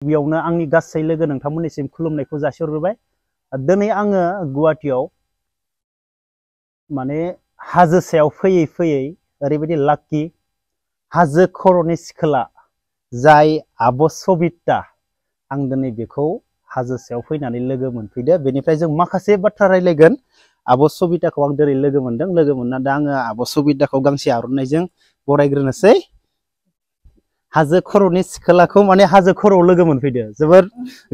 गिबियावनो आंनि गासै लोगो नोंथांमोननिसिम खुलुमनायखौ जासिहरबाय। दिनै आङो गुवाहाटीयाव माने हाजो सायाव फैयै फैयै ओरैबायदि लाक्कि हाजो खर'नि सिखोला जाय आब' सबिता आं दिनै बेखौ हाजो सायाव फैनानै लोगो मोनफैदो। बेनिफ्राय जों माखासे बाथ्रा रायलायगोन। आब' सबिताखौ आं दिनै लोगो मोनदों। लोगो मोनना दा आङो आब' सबिताखौ गांसे आर'नाइजों बरायग्रोनोसै। हाजो खर'नि सिखोलाखौ माने हाजो खर'आव लोगो मोनफैदो। जोबोर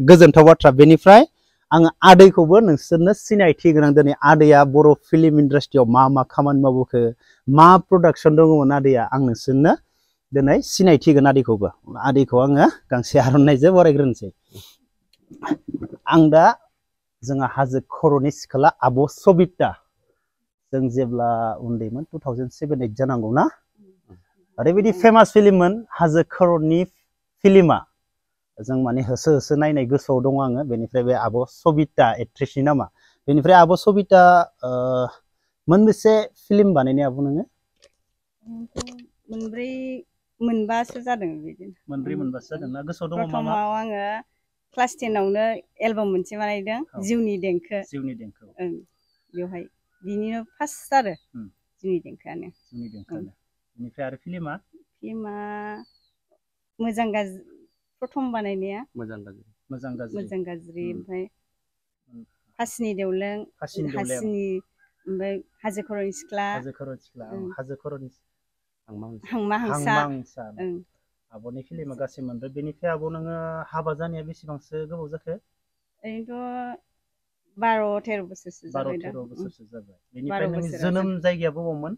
गोजोनथाव बाथ्रा। बेनिफ्राय आङो आदैखौबो नोंसोरनो सिनायथि गोनां। दिनै आदैया बर' फिल्म इन्डास्ट्रियाव मा मा खामानि मावबोखो, मा प्रडाक्सन दङमोन आदैया, आं नोंसोरनो दिनै सिनायथि होगोन आदैखौबो। आदैखौ आङो गांसे आर'नाइजों बरायग्रोनोसै। आं दा जोंहा हाजो खर'नि सिखोला आब' सबिता, जों जेब्ला उन्दैमोन 2007-8 जानांगौ ना, ओरैबायदि फेमास फिल्ममोन हाजो खर'नि फिल्मा। जों माने होसो होसो नायनाय गोसोआव दङ आङो। बेनिफ्राय बे आब' सबिता एक्ट्रेसनि नामा। बेनिफ्राय आब' सबिता मोनबेसे फिल्म बानायनाय आब' नोङो? मोनबासो जादों बिदिनो। मोनबासो जादों ना? गोसोआव दङ मा मा? प्रथमाव आङो क्लास 10आवनो एलबाम मोनसे बानायदों, जिउनि देंखो। जिउनि देंखो। बेवहाय बिनिनो फार्स्ट आरो जिउनि देंखोआनो। जिउनि देंखोआनो। बेनिफ्राय आरो फिल्मा मोजां गाज्रि, प्रथम बानायनाया मोजां गाज्रि। ओमफ्राय हासिनि देवलों, ओमफ्राय हाजो खर'नि सिख्ला, हाजो खर'नि हांमा हांसा। आब'नि फिल्मा गासै मोनबाय। बेनिफ्राय आब' नोङो हाबा जानाया बेसेबांसो गोबाव जाखो? ओरैनोथ' 12-13 बोसोरसो जाबाय दा। 12-13 बोसोरसो जाबाय। बेनिफ्राय नोंनि जोनोम जायगाया बबावमोन?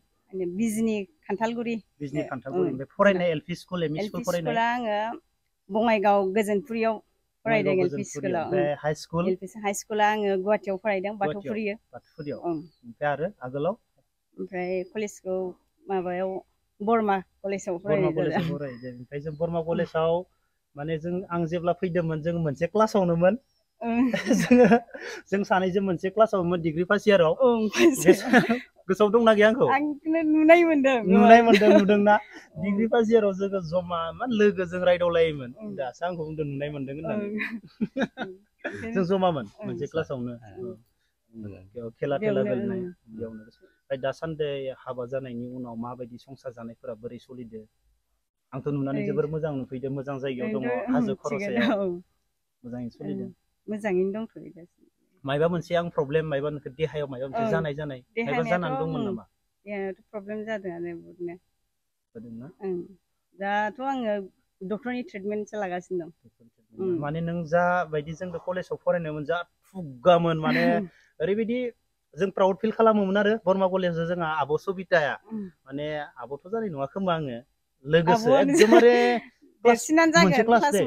बिजनि खान्थालगुरि। ओमफ्राय फरायनाय L P school, M E school फरायनाय? आङो बङाइगाव गोजोनपुरियाव फरायदों एल पि स्कुलाव। ओमफ्राय हाइ स्कुल? हाइ स्कुला आङो गुवाहाटीयाव फरायदों, बाथौफुरियाव। ओमफ्राय आरो आगोलाव? ओमफ्राय कलेजखौ माबायाव बरमा कलेजाव फरायनाय जादों। ओमफ्राय जों बरमा कलेजाव माने आं जेब्ला फैदोंमोन जों मोनसे क्लासावनोमोन। जों सानैजों मोनसे क्लासावमोन डिग्री फार्स्ट इयाराव। गोसोआव दंना गैया आंखौ? नुनाय नुदोंना? डिग्री फार्स्ट इयाराव जोङो जमा लोगोजों रायदावलायोमोन। दासो आंखौ बुंदों नुनाय मोनदों होननानै। जों जमामोन मोनसे क्लासावनो। खेला गेलेनाय बेयावनो। ओमफ्राय दासान्दि हाबा जानायनि उनाव माबायदि संसार जानायफोरा बोरै सोलिदो? आंथ' नुनानै जोबोर मोजां नुफैदों, मोजां जायगायाव दङ, हाजो खर'सायाव। मोजाङैनो सोलिदों? मोजाङैनो दंथ'यो। मायबा मोनसे आं प्रब्लेम, मायबा मोनसे देहायाव मायबा मोनसे जानाय मायबा जानानै दंमोन नामा? देहायाथ' प्रब्लेम जादोंआनो बहुदनो। जादोंना? दाथ' आङो डक्टरनि ट्रिटमेन्टसो लागासिनो दं। माने नों जा बायदि जोंबो कलेजाव फरायनायमोन, जा फुगामोन, माने ओरैबायदि जों प्राउड फिल खालामोमोन आरो बरमा कलेजाव जोंहा आब' सबिताया। माने आब'थ' जानाय नङा खोमा आङो, लोगोसो एकदमबारे मोनसे क्लास दे,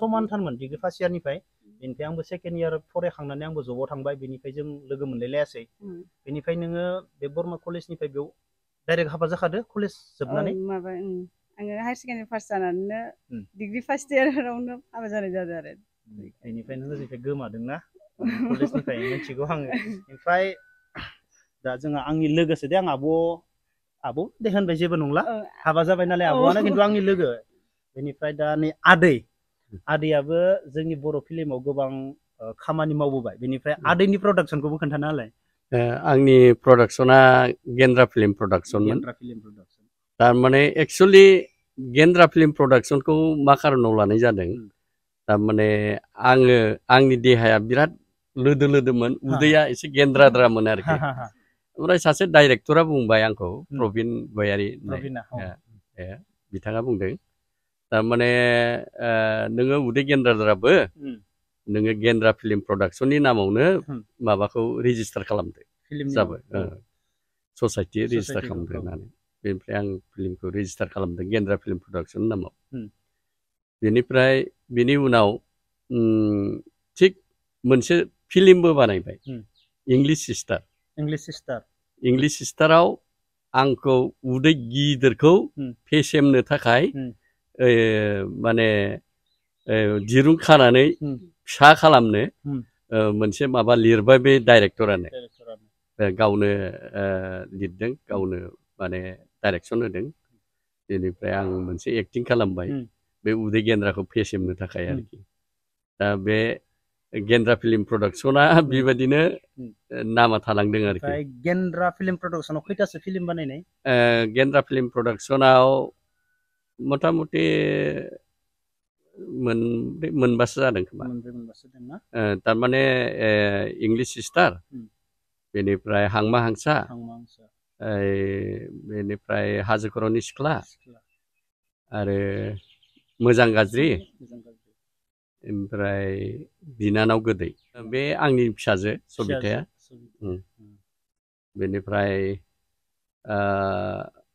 समानथारमोन डिग्री फार्स्ट इयारनिफ्राय। बेनिफ्राय आंबो सेकेन्ड इयार फरायखांनानै आंबो जबाव थांबाय। बेनिफ्राय जों लोगो मोनलायलायासै। बेनिफ्राय नोङो बे बरमा कलेजनिफ्राय बेयाव डाइरेक्ट हाबा जाखादो कलेज जोबनानै? आङो हायार सेकेन्डारि पास जानानैनो डिग्री फार्स्ट इयारावनो हाबा जानाय जादों आरो। बेनिफ्राय नों ओरैनिफ्राय गोमादोंना कलेजनिफ्राय मिथिगौ आङो। ओमफ्राय दा जोंहा आंनि लोगोसो दे, आं आब' दे होनबाय, जेबो नंला, हाबा जाबाय नालाय आब'आनो, खिन्थु आंनि लोगो। बेनिफ्राय दा नै आदैयाबो जोंनि बर' फिल्माव गोबां खामानि मावबोबाय। बेनिफ्राय आदैनि प्रडाक्सनखौबो खोन्थाना होलाय। आंनि प्रडाक्सना गेन्द्रा फिल्म प्रडाक्सनमोन। थारमाने एक्सुवेलि गेन्द्रा फिल्म प्रडाक्सनखौ मा खारनाव लानाय जादों, थारमाने आंनि देहाया बिराद लोदो लोदोमोन, उदैया एसे गेन्द्राद्रामोन आरोखि। ओमफ्राय सासे डाइरेक्टरा बुंबाय आंखौ, प्रबिन गयारि, बिथाङा बुंदों, थारमाने नोङो उदै गेन्द्राद्राबो, नोङो गेन्द्रा फिल्म प्रडाक्सननि नामावनो माबाखौ रेजिस्टार खालामदो, जाबाय ससाइटि रेजिस्टार खालामदो होननानै। बेनिफ्राय आं फिल्मखौ रेजिस्टार खालामदों गेन्द्रा फिल्म प्रडाक्सननि नामाव। बेनिफ्राय बेनि उनाव थिग मोनसे फिल्मबो बानायबाय, इंलिश सिस्टाराव आंखौ उदै गिदिरखौ फेसेमनो थाखाय माने दिरुं खानानै फिसा खालामनो मोनसे माबा लिरबाय बे डाइरेक्टरानो। गावनो लिरदों, गावनो माने डाइरेक्सन होदों। बेनिफ्राय आं मोनसे एक्टिं खालामबाय बे उदै गेन्द्राखौ फेसेमनो थाखाय आरोखि। दा बे गेन्द्रा फिल्म प्रडाक्सना बेबायदिनो नामा थालांदों आरोखि। गेन्द्रा फिल्म प्रडाक्सनाव खैथासो फिल्म बानायनाय? गेन्द्रा फिल्म प्रडाक्सनाव मथा मथि मोनबासो जादों खोमा। थारमाने इंलिश सिस्टार, बेनिफ्राय हांमा हांसा, बेनिफ्राय हाजो खर'नि सिख्ला, आरो मोजां गाज्रि, ओमफ्राय बिनानाव गोदै, बे आंनि फिसाजो सबिताया। बेनिफ्राय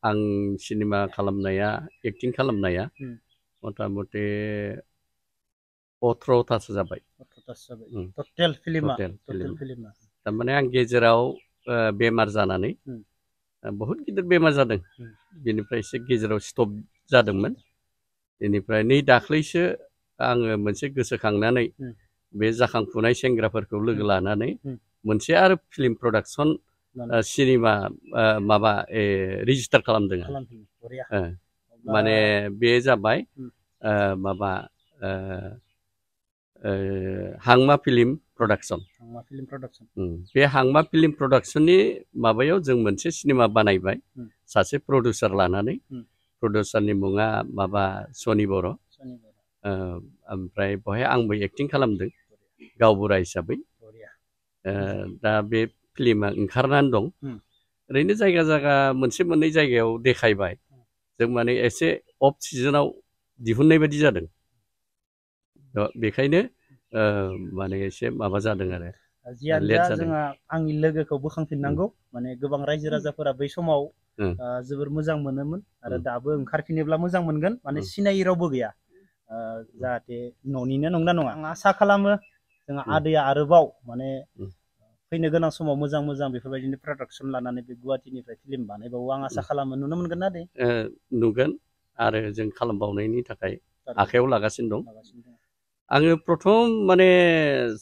आं सिनेमा खालामनाया, एक्टिं खालामनाया मथा मथि 18थासो जाबाय। टटेल फिल्मा? थारमाने आं गेजेराव बेमार जानानै बहुद गिदिर बेमार जादों, बेनिफ्राय एसे गेजेराव स्टप जादोंमोन। बेनिफ्राय नै दाख्लैसो आङो मोनसे गोसोखांनानै बे जाखांफुनाय सेंग्राफोरखौ लोगो लानानै मोनसे आरो फिल्म प्रडाक्सन सिनेमा माबा रेजिस्टार खालामदों। माने बे जाबाय माबा हांमा फिल्म प्रडाक्सन। बे हांमा फिल्म प्रडाक्सननि माबायाव जों मोनसे सिनेमा बानायबाय सासे प्रडिउसार लानानै। प्रडिउसारनि मुङा माबा सनि बर'। ओमफ्राय बहाय आंबो एक्टिं खालामदों गावबुरा हिसाबै। दा बे फिल्मा ओंखारनानै दं। ओरैनो जायगा जायगा मोनसे मोननै जायगायाव देखायबाय। जों माने एसे अफ सिजोनाव दिहुननाय बायदि जादों। बेखायनो माने एसे माबा जादों आरो लेट जादों। जोंहा आंनि लोगोखौ बोखांफिननांगौ, माने गोबां रायजो राजाफोरा बै समाव जोबोर मोजां मोनोमोन आरो दाबो ओंखारफिनोब्ला मोजां मोनगोन। माने सिनायै रावबो गैया, जाहाथे न'निनो नंना नङा। आं आसा खालामो जोंहा आदैया आरोबाव माने फैनो गोनां समाव मोजां मोजां बेफोरबायदिनो प्रडाक्सन लानानै बे गुवाहाटीनिफ्राय फिल्म बानायबावो आं आसा खालामो। नुनो मोनगोन ना आदै? नुगोन, आरो जों खालामबावनायनि थाखाय आखायाव लागासिनो दं। आङो प्रथम माने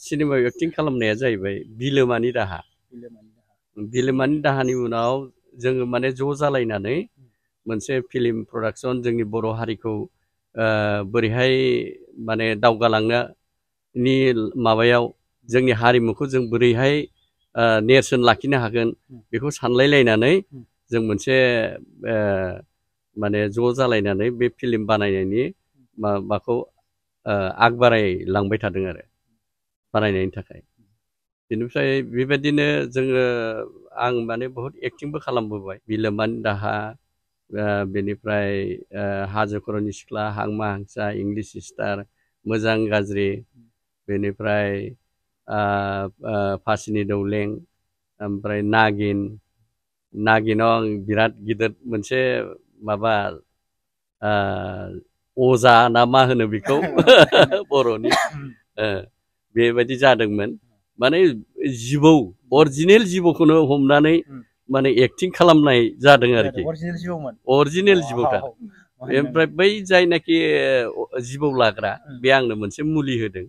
सिनेमायाव एक्टिं खालामनाया जाहैबाय बिलोमानि दाहा। बिलोमानि दाहानि उनाव जोङो माने ज' जालायनानै मोनसे फिल्म प्रडाक्सन जोंनि बर' हारिखौ बोरैहाय माने दावगालांनायनि माबायाव जोंनि हारिमुखौ जों बोरैहाय नेरसोन लाखिनो हागोन बेखौ सानलायलायनानै जों मोनसे माने ज' जालायनानै बे फिल्म बानायनायनि माबाखौ आग बारायलांबाय थादों आरो बानायनायनि थाखाय। बेनिफ्राय बेबायदिनो जोङो आं माने बहुद एक्टिंबो खालामबोबाय। बिलोमानि दाहा, बेनिफ्राय हाजो खर'नि सिख्ला, हांमा हांसा, इंलिश सिस्टार, मोजां गाज्रि, बेनिफ्राय फासिनि दौलें, ओमफ्राय नागिनाव आं बिराद गिदिर मोनसे माबा अजा ना मा होनो बेखौ बर'नि, बेबायदि जादोंमोन। माने जिबौ, अरिजिनेल जिबौखौनो हमनानै माने एक्टिं खालामनाय जादों आरोखि। अरिजिनेल जिबौथार। ओमफ्राय बै जायनाखि जिबौ लाग्रा बे आंनो मोनसे मुलि होदों।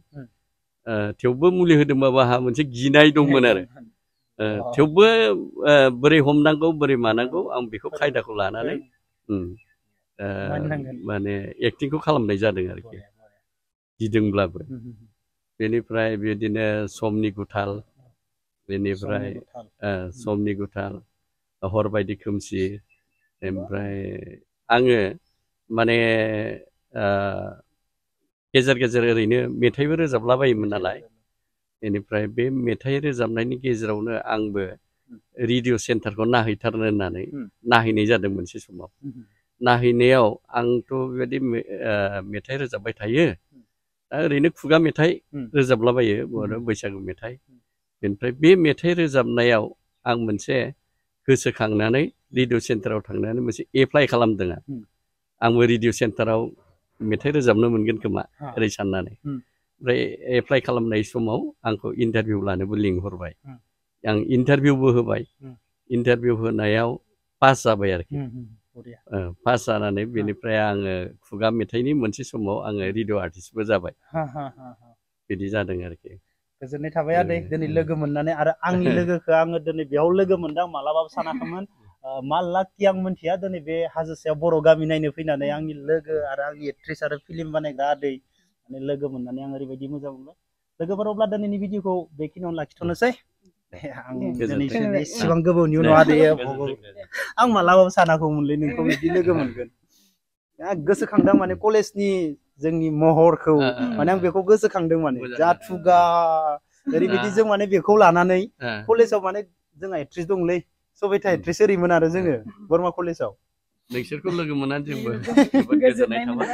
थेवबो मुलि होदोंबाबो आंहा मोनसे गिनाय दंमोन आरो। थेवबो बोरै हमनांगौ बोरै मानांगौ आं बेखौ खायदाखौ लानानै माने एक्टिंखौ खालामनाय जादों आरोखि, गिदोंब्लाबो। बेनिफ्राय बिदिनो समनि गुथाल, बेनिफ्राय समनि गुथाल, हरबायदि खोमसि। ओमफ्राय आङो माने गेजेर गेजेर ओरैनो मेथाइबो रोजाबलाबायोमोन नालाय। बेनिफ्राय बे मेथाइ रोजाबनायनि गेजेरावनो आंबो रेडिअ सेन्टारखौ नायहैथारनो होननानै नायहैनाय जादों मोनसे समाव। नायहैनायाव आंथ' बेबायदि मेथाइ रोजाबबाय थायो, दा ओरैनो खुगा मेथाइ रोजाबलाबायो, बैसागु मेथाइ। बेनिफ्राय बे मेथाइ रोजाबनायाव आं मोनसे गोसोखांनानै रेडिअ सेन्टाराव थांनानै मोनसे एप्लाइ खालामदों। आंबो रेडिअ सेन्टाराव मेथाइ रोजाबनो मोनगोन खोमा ओरै साननानै। ओमफ्राय एप्लाइ खालामनाय समाव आंखौ इन्टारभिउ लानोबो लिंहरबाय। आं इन्टारभिउबो होबाय। इन्टारभिउ होनायाव पास जाबाय आरोखि। पास जानानै बेनिफ्राय आङो खुगा मेथाइनि मोनसे समाव आङो रेडिअ आर्टिस्टबो जाबाय। बिदि जादों आरोखि। गोजोननाय थाबाय आदै दिनै लोगो मोननानै, आरो आंनि लोगोखौ आङो दिनै बेयाव लोगो मोनदों, आं मालाबाबो सानाखैमोन। मा लाखि आं मोनथिया दिनै बे हाजो सायाव बर' गामि नायनो फैनानै आंनि लोगो आरो आंनि एक्ट्रेस आरो फिल्म बानायग्रा आदै माने लोगो मोननानै आं ओरैबायदि मोजां मोनबाय लोगोफोर अब्ला दिनैनि भिडिअखौ बेखिनियावनो लाखिथ'नोसै आं दिनैसिम इसिबां गोबावनि उनाव आं मालाबाबो सानाखैमोनलै नोंखौ बिदि लोगो मोनगोन गोसोखांदों माने कलेजनि जोंनि महरखौ माने आं बेखौ गोसोखांदों माने जाथुगा ओरैबायदि जों माने बेखौ लानानै कलेजाव माने जोंहा एक्ट्रेस दंलै सबिता एक्ट्रेस ओरैमोन आरो जोङो बरमा कलेजाव नोंसोरखौ लोगो मोननानै जोंबो जोबोद गोजोननाय थाबाय